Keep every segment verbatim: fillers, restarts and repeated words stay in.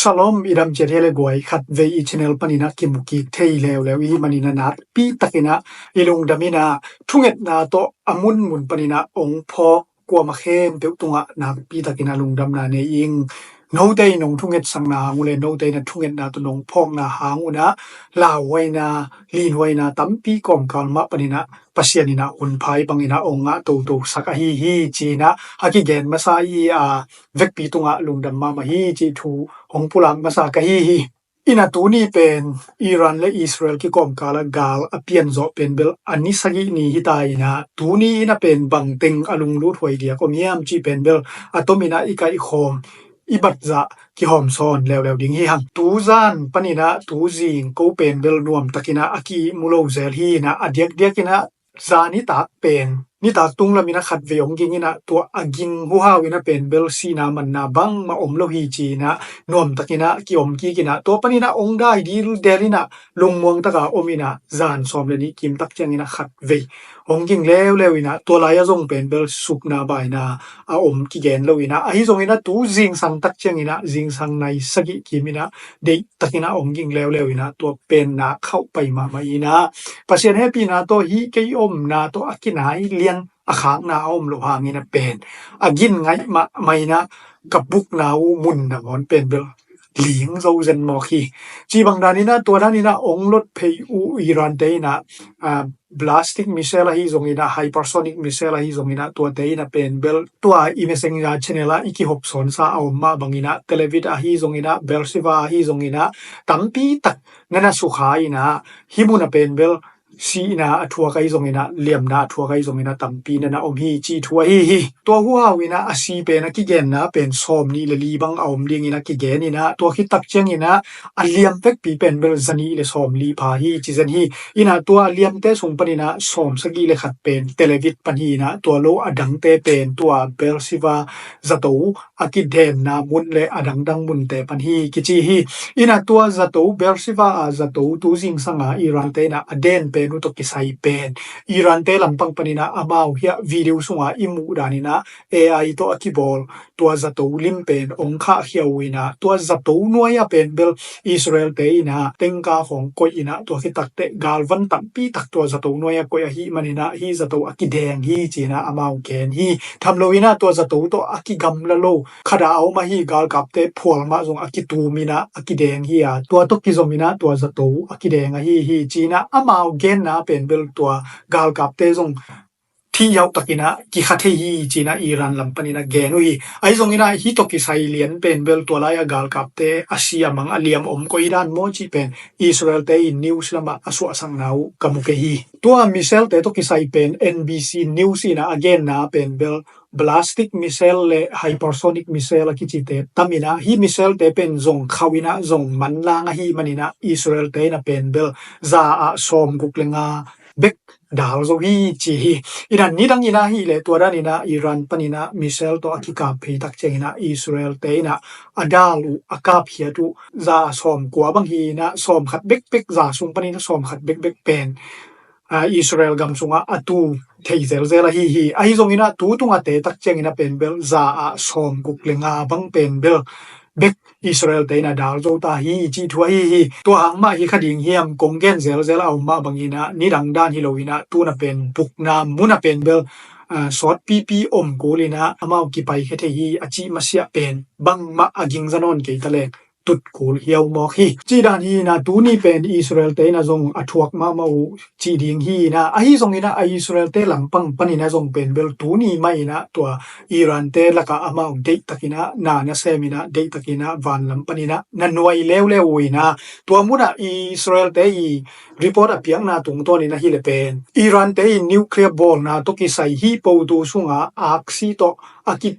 Shalom, i dam ciat hi le guai. Khatvei i channel panin ah kimu kik thei leuleu i hih manin ah nakpi takin ah i lungdam in ah thungetna tawh a munmun panin ah ong phawk kuamah khempeuh tungah nakpi takin ah lungdamna nei ing. Note in nong thungetsakna hang uh le note in a thungetna tawh nong phawkna hang un ah lauhuaina, linhuaina tampi kawmkal mah panin ah Pasian in ah hun pha i bangin ah ong ngah toto sak ahi hi ci-in ah a kigen masa i a vekpi tungah lungdam mahmah hi cih thu hong pulak masa ka hi hi. In ah tuni pen Iran le Israel kikawmkal ah gal a pianzawh pen bel a ni sagih ni hi ta in ah tuni in ah pen bangteng a lunglut huai diak om hiam cih pen bel a tomin ah i kaihkhawm i batzah kihawm sawn leuleu ding hi hang. Tuzan panin ah tuzing ko pen bel nuamtakin ah a kimu lo zel hi in ah a diakdiakin ah za nitak pen, nitak tunglam in ah khatvei ong ging in ah tua a ging huhau in ah pen bel sihna manna bangmah om lo hi ci-in ah nuamtakin ah kiom kik in ah tua panin ah ong dai dildel in ah lungmuang taka om in ah zan sawm le nih kimtak ciangin ah khatvei ong ging leuleu in ah tua lai-ah zong pen bel supna baina a om kigen lo in ah ahi zongin ah tu zingsang tak ciangin ah zingsang nai sagih kim in ah deihtakin ah ong ging leuleu in ah tua pen nak khauh pai mahmah in ah Pasian hehpihna tawh hih kei omna tawh a kinai lian a khakna a om lo hangin ah pen a gin ngaih mahmah in ah ka bukna uh mun nangawn pen bel ling zo zen mawk hi. Ci bang danin ah tua danin ah ong lot phei uh Iran te in ah, ah, ballistic missile ahi zongin ah hypersonic missile ahi zongin ah tuate in ah pen bel tua i messenger channel ah i kihop sawnsa a om mah bangin ah Tel Aviv ahi zongin ah Beersheba ahi zongin ah tampi tak na na sukha in ah hih mun ah pen bel sihna a thuak ahi zongin ah liamna a thuak ahi zongin ah tampi na na om hi cih thu ahi hi. Tua huhau in ah a si pen a kigenna pen sawm nih le li bang a om dingin ah kigen in ah tua khit tak ciangin ah a liam vekpi pen bel za nih le sawm li pha hi ci zen hi. In ah tua liamte sung panin ah sawm sagih le khat pen Tel Aviv pan hi in ah tua lo a dangte pen tua Beersheba zato a kidenna mun le a dangdang munte pan hi kici hi. In ah tua zato Beersheba a zato tu zingsang a Iran te in ah a den pen uh tawh kisai pen Iran te lampang panin ah amau hiah video sungah i muh danin ah A I tawh a kibawl tua zato lim pen ong khahkhia uh in ah tua zato nuai ah pen bel Israel te in ah tengka khawng koih in ah tua khit tak teh galvan tampi tak tua zato nuai ah koih ahih manin ah hih zato a kideng hi ci-in ah amau gen hi. Tham lo in ah tua zato tawh a kigamla lo khat ah a om ahi galkapte phual mah zong a kitum in ah a kideng hi a tua tawh kizom in ah tua zato a kideng ahi hi ci-in ah amau genna pen bel tua galkapte zong thih yauh takin ah kikha thei hi ci-in ah Iran lam panin ah gen uh hi. Ahi zongin ah hih tawh kisai lian pen bel tua lai-ah galkapte a si a mang a liam om koi dan maw cih pen Israel te in news lamah a suahsakna uh ka mu kei hi. Tua missile te tawh kisai pen N B C News in ah a genna pen bel ballistic missile le hypersonic missile a kicite tam in ah hih missile te pen zong khauh in ah zong manlang ahih manin ah Israel te in ah pen bel za ah sawm guk le nga bek dal zo hi ci hi. In ah nidang in ah hih leh tua danin ah Iran panin ah missile tawh a kikap phei tak ciangin ah Israel te in ah a dal uh a kapkhiat uh za sawm kua bang hi in ah sawm khat bekbek za sung panin ah sawm khat bekbek pen, ah, Israel gam sungah a tu thei zelzel ahi hi. Ahi zongin ah tu tungah te tak ciangin ah pen bel za ah sawm guk le nga bang pen bel bek Israel te in ah dal zo ta hi cih thu ahi hi. Tua hang mah hi kha ding hiam kong gen zelzel a om mah bangin ah nidang dan hi lo in ah tu in ah pen bukna mun ah pen bel, ah, sawtpipi om kul in ah amau kipaikhia thei hi a cih masiah pen bangmah a gingza nawn kei ta leng tut kul hiau mawk hi. Cih dan hi in ah tuni pen Israel te in ah zong a thuak mahmah uh cih ding hi in ah ahi zongin ah a Israel te lampang panin ah zong pen bel tuni mah in ah tua Iran te lakah amau deihtakin ah na na sem in ah deihtakin ah vanlam panin ah na nuai leuleu uh in ah tua mun ah Israel te i report a piakna tungtawnin ah hi leh pen Iran te i nuclear bawlna tawh kisai hih po tu sungah aksi tawh a ki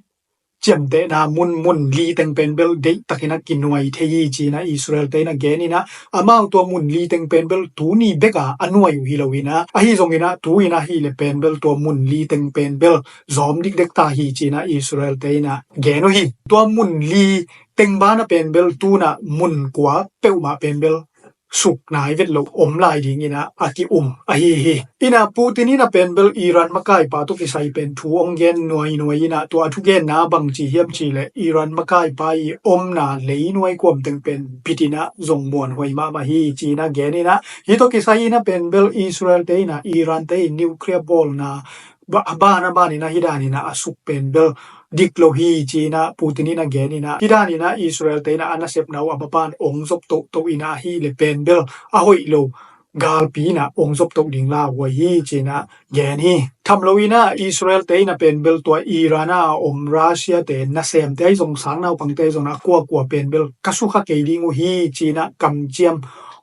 ciamtehna mun mun li teng pen bel deihtakin ah kinuai thei hi ci-in ah Israel te in ah gen in ah amau tua mun li teng pen bel tuni bek a a nuai uh hi lo in ah ahi zongin ah tu in ah hi leh pen bel tua mun li teng pen bel zawm dikdek ta hi ci-in ah Israel te in ah gen uh hi. Tua mun li teng ban ah pen bel tu in ah mun kua peuhmah pen bel suk nai vet lo om lai dingin ah a ki-um ahi hi. Inah Putin inah pen bel Iran makaipa tawh kisai pen thu ong gen nuainuai inah tua a thugenna bangci hiam cih leh Iran makaipa i omna leinuai kuamteng pen bit inah zong muanhuai mahmah hi ci inah gen inah, hih tawh kisai inah pen bel Israel te inah Iran te i nuclear bawlna a ban a ban inah hih dan inah a suk pen bel dik lo hi ci inah Putin inah gen inah, hih dan inah Israel te inah a nasepna uh a mapan ong zop tohtoh inah ahih leh pen bel a hoih lo galpi inah ong zop toh ding lauhuai hi ci inah gen hi. Tham lo inah Israel te inah pen bel tua Iran a om Russia te nasem te ahi zong sang naupang te ahi zong a kuakua pen bel ka sukha kei ding uh hi ci inah kamciam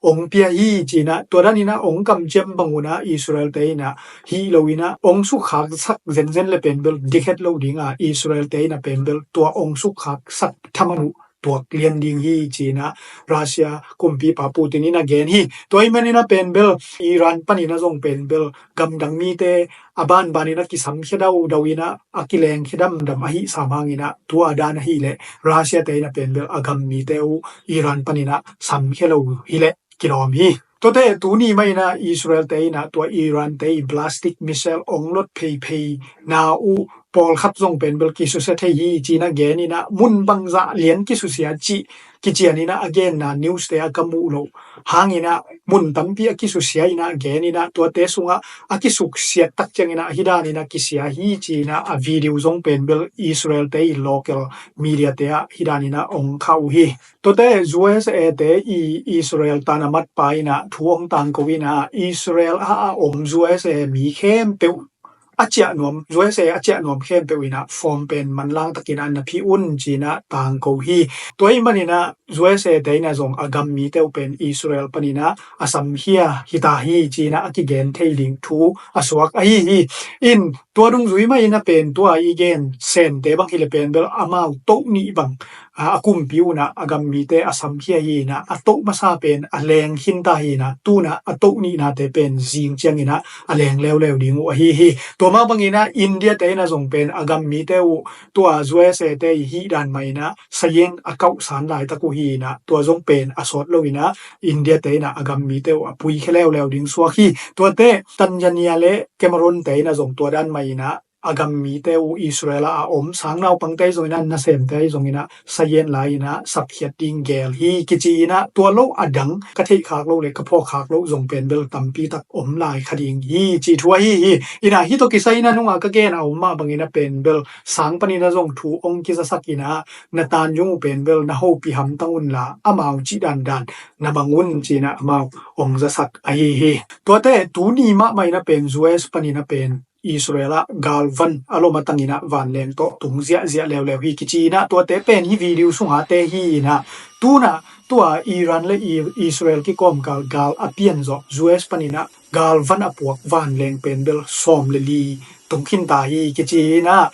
ong pia hi ci inah, tua dan inah ong kamciam bang unah Israel te inah hih lo inah ong sukkhaksak zenzen le pen bel dikhet lo dinga Israel te inah pen bel tua ong sukkhaksak thaman uh tuak lian ding hi ci inah Russia kumpipa Putin inah gen hi. Tua ahih man inah pen bel Iran pan inah zong pen bel gamdang mite a banban inah kisamkhia daudau inah a kilengkhia damdam ahi sam hang inah tua dan ahih leh Russia te inah pen bel a gam mite uh Iran pan inah samkhia lo hi leh kilawm hi. Tuate tuni mah inah Israel te inah tua Iran te i ballistic missile ong lot pheiphei na uh pawlkhat zong pen bel kisusia thei hi ci inah gen inah, mun bangzah lian kisusia cih kician inah a genna news te a ka muh loh hang inah mun tampi a kisusia inah gen inah tuate sungah a kisuksiat tak ciang inah hih dan inah kisia hi ci inah a video zong pen bel Israel te i local media te ah hih dan inah ong khah uh hi. Tuate U S A te i Israel tan a matpa inah thu ong tangko inah Israel a a om U S A mi khempeuh a ciah nuam, U S A a ciah nuam khempeuh inah form pen manlang takin a na phi un ci inah tangko hi. Tua ahih man inah U S A te inah zong a gam mite uh pen Israel pan inah a samkhia hi ta hi ci inah a kigen thei ding thu a suak ahi hi. In tua dungzui mah inah pen tua i gen sente bang hi leh pen bel amau toh nih bang a kumpi unah a gam mite a samkhia hi inah a toh masa pen a leng khin ta hi inah tunah a toh nihnate pen zing ciang inah a leng leuleu ding uh ahi hi. Tua mah bang inah India te inah zong pen a gam mite uh tua U S A te i hih dan mah inah sayen a kauhsan laitak uh hi inah tua zong pen a sawt lo inah India te inah a gam mite uh a puikhia leuleu ding suak hi. Tuate Tanzania le Cameroon te inah zong tua dan mah inah a gam mite uh Israel a a om sang naupangte ahi zong inah nasemte ahi zong inah sayen lai inah sapkhiat ding gel hi kici inah tua lo a dang ka theihkhak lo le ka phawkkhak lo zong pen bel tampi tak om lai kha ding hi ci thu ahi hi. Inah hih tawh kisai inah nungah ka gen a om mah bang inah pen bel sang pan inah zong thu ong kizasak inah na tan yung uh pen bel na hopih hamtang unla amau cih dandan na bang un ci inah amau ong zasak ahi hi. Tuate tuni mahmah inah pen U S pan inah pen Israel ah galvan a lom a tang inah vanleng tawh tung ziahziah leuleu hi kici inah tuate pen hih video sungah te hi inah tunah tua Iran le I- Israel kikawmkal gal a pian zawh U S pan inah galvan a puak vanleng pen bel sawm le li tung khin ta hi kici inah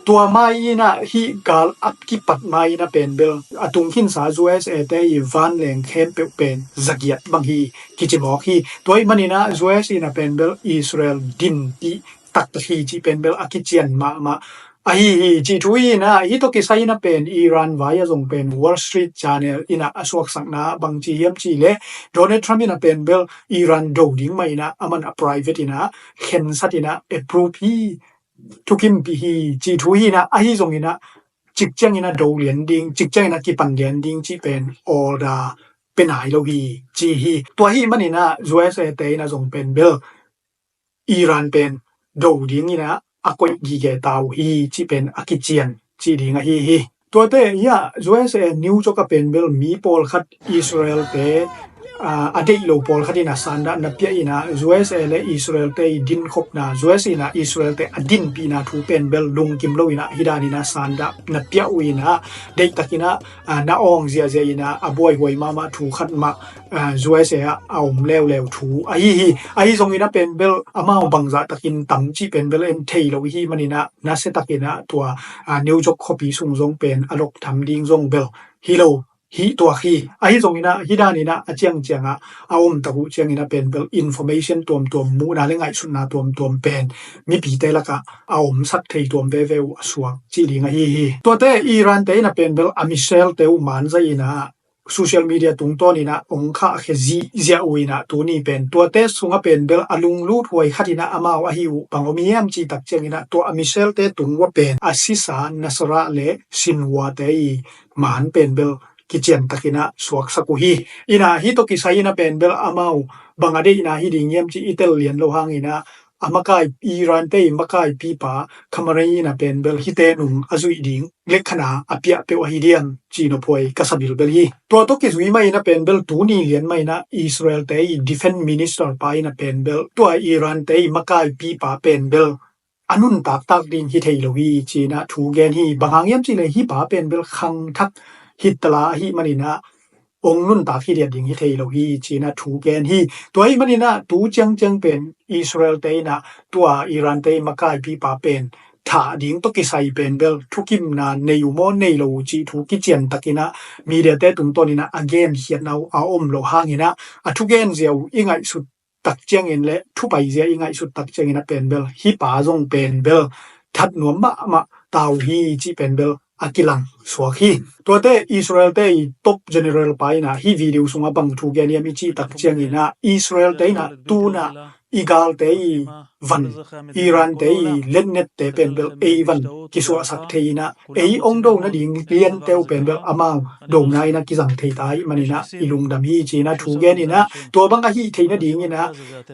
tua mai inah hih gal a kipat mai inah pen bel a tung khinsa U S A te i vanleng khempeuh pen zagiat bang hi kici mawk hi. Tua ahih man inah U S inah pen bel Israel dinpih taktak hi cih pen bel a kician mahmah ahi hi cih thu hi inah hih tawh kisai inah pen Iran vai a zong pen Wall Street Journal inah a suaksakna bangci hiam cih leh Donald Trump inah pen bel Iran do ding mah inah aman a private inah khensat inah approve hi, thukimpih hi cih thu hi inah ahi zong inah cikciang inah do lian ding, cikciang inah kipan lian ding cih pen order pe nai lo hi ci hi. Tua ahih man inah U S A te inah zong pen bel Iran pen do ding inah a koih gige ta uh hi cih pen a kician cih ding ahi hi. Tuate hiah U S A New York a pen bel mi pawlkhat Israel te a deih lo pawlkhat inah sandah na piah inah U S A le Israel te i dinkhopna U S inah Israel te a dinpihna thu pen bel lungkim lo inah hih dan inah sandah na piah uh inah deihtak inah na awng ziahziah inah a buaihuai mahmah thu khat mah U S A ah a om leuleu thu ahi hi. Ahi zong inah pen bel amau bangzah takin tam cih pen bel en thei lo ihi man inah nasia tak inah tua New York khuapi sung zong pen a lok tham ding zong bel hi lo hih tuak hi. Ahi zong inah hih dan inah a ciangciang ah a om tak uh ciang inah pen bel information tuamtuam muhna le ngaihsutna tuamtuam pen mipite lakah a omsak thei tuam veve uh a suak cih ding ahi hi. Tuate Iran te inah pen bel a missile te uh manzai inah social media tungtawn inah ong khahkhia zihziah uh inah tuni pen tuate sungah pen bel a lunglut huai khat inah amau ahi uh bang om hiam cih tak ciang inah tua a missile-te tung uah pen a sisa Nasrallah le Sinwar-te i man pen bel kiciantak inah suaksak uh hi. Inah hih tawh kisai inah pen bel amau bang a deihna hi ding hiam cih i tel lian loh hang inah a makai, Iran-te i makaipipa Khamenei inah pen bel hihte nung a zuih ding lekkhana a piah peuh ahi diam cih nophuai ka sa bilbel hi. Tua tawh kizui mah inah pen bel tuni lian mah inah Israel-te i defense minister pa inah pen bel tua Iran-te i makaipipa pen bel a nuntaktak ding hi thei lo hi ci inah thu gen hi. Bang hang hiam cih leh hih pa pen bel khangthak Hitler ahih man inah ong nuntak hi diat ding hi thei lo hi ci inah thu gen hi. Tua ahih man inah tu ciangciang pen Israel-te inah tua Iran-te i makaipipa pen thah ding tawh kisai pen bel thukimna nei uh maw nei lo uh cih thu kiciantak inah media-te tungtawn inah a genkhiatna uh a om loh hang inah a thugen zia uh i ngaihsut tak ciangin le thupai zia i ngaihsut tak ciangin a pen bel hih pa zong pen bel that nuam mahmah ta uh hi cih pen bel a kilang suak hi. Tuate Israel-te i top general pa inah hih video sungah bang thu gen hiam i cih tak ciang inah Israel-te inah tunah i galte i van, Iran-te i letnette pen bel ei van kisuahsak thei inah ei ong do nading liante uh pen bel amau dona inah kizang thei ta ahih man inah i lungdam hi ci inah thu gen inah tua bang ahi thei nading inah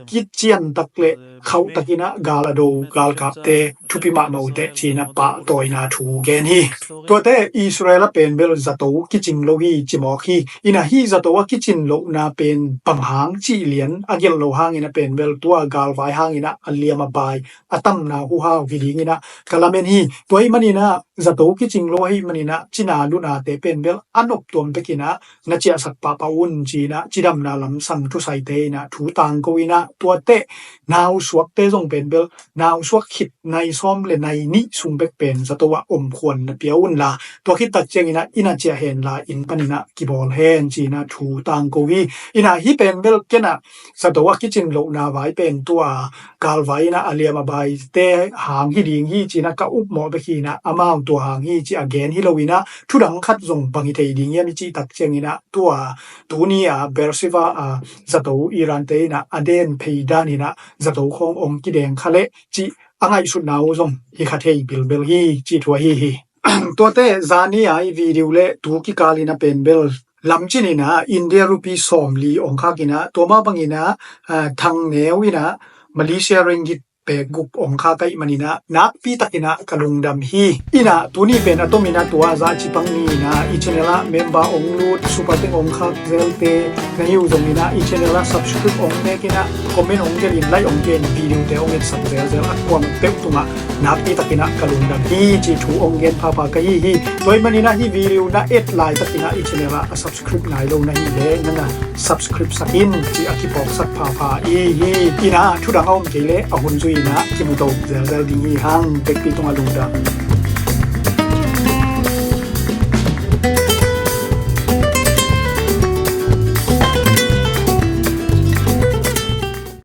kiciantak le khauhtak inah gal a do galkapte thupi mahmah uh teh ci inah pahtawina thu gen hi. Tuate Israel a pen bel zato kicing lo hi ci mawk hi. Inah hih zato a kicin lohna pen bang hang cih lian a gelh loh hang inah pen bel tua galvai hang inah a liam a bai a tamna huhau hi ding inah ka lamen hi. Tua ahih man inah zato kicing lo ahih man inah cina lunate pen bel a noptuam bek inah na ciahsak pahpah un ci inah cidamna lamsang thusaite inah thu tangko inah tuate nausuakte zong pen bel nausuak khit nai sawm le nai nih sung bek pen zato ah omkhuan na pia unla tua khit tak ciang inah i na ciah henla inn pan inah kibawl hen ci inah thu tangko hi. Inah hih pen bel ken ah zato a kicin lohna vai pen tua galvai inah a liam a baite hang hi ding hi ci inah ka upmawh bek hi inah amau tua hang hi ci a gen hi lo inah thudang khat zong bang hi thei ding hiam i cih tak ciang inah tua tuni a Beersheba a zato Iran-te inah a den phei dan inah zato khawng ong kideng kha leh cih a ngaihsutna uh zong hi kha thei bilbel hi cih thu ahi hi. Tuate zani a i video le tu kikal inah pen bel lamcin inah India rupee sawmli ong khak inah tua mah bang inah ah, thangneu inah Malaysia ringgit pek guk ong khak ahih man inah nakpi tak inah ka lungdam hi. Inah tuni pen a tom inah tua zah cipang ni inah i channel ah member ong lut super teng ong khak zelte na hi uh zong inah i channel ah subscribe ong mek inah comment ong gelh in like ong gelh in videote ong etsak zelzel a kuang peuh tungah nakpi tak inah ka lungdam hi ci thu ong gen phapha ka hi hi. Tua ahih man inah hih video na et laitak inah i channel ah a subscribe nai lo na hih leh na na subscribe sak in ci a kiphawksak phapha i hi. Inah thudang a om kei leh a hun zui inah kimuto zelzel ding hi hang. Bekpi tungah lungdam.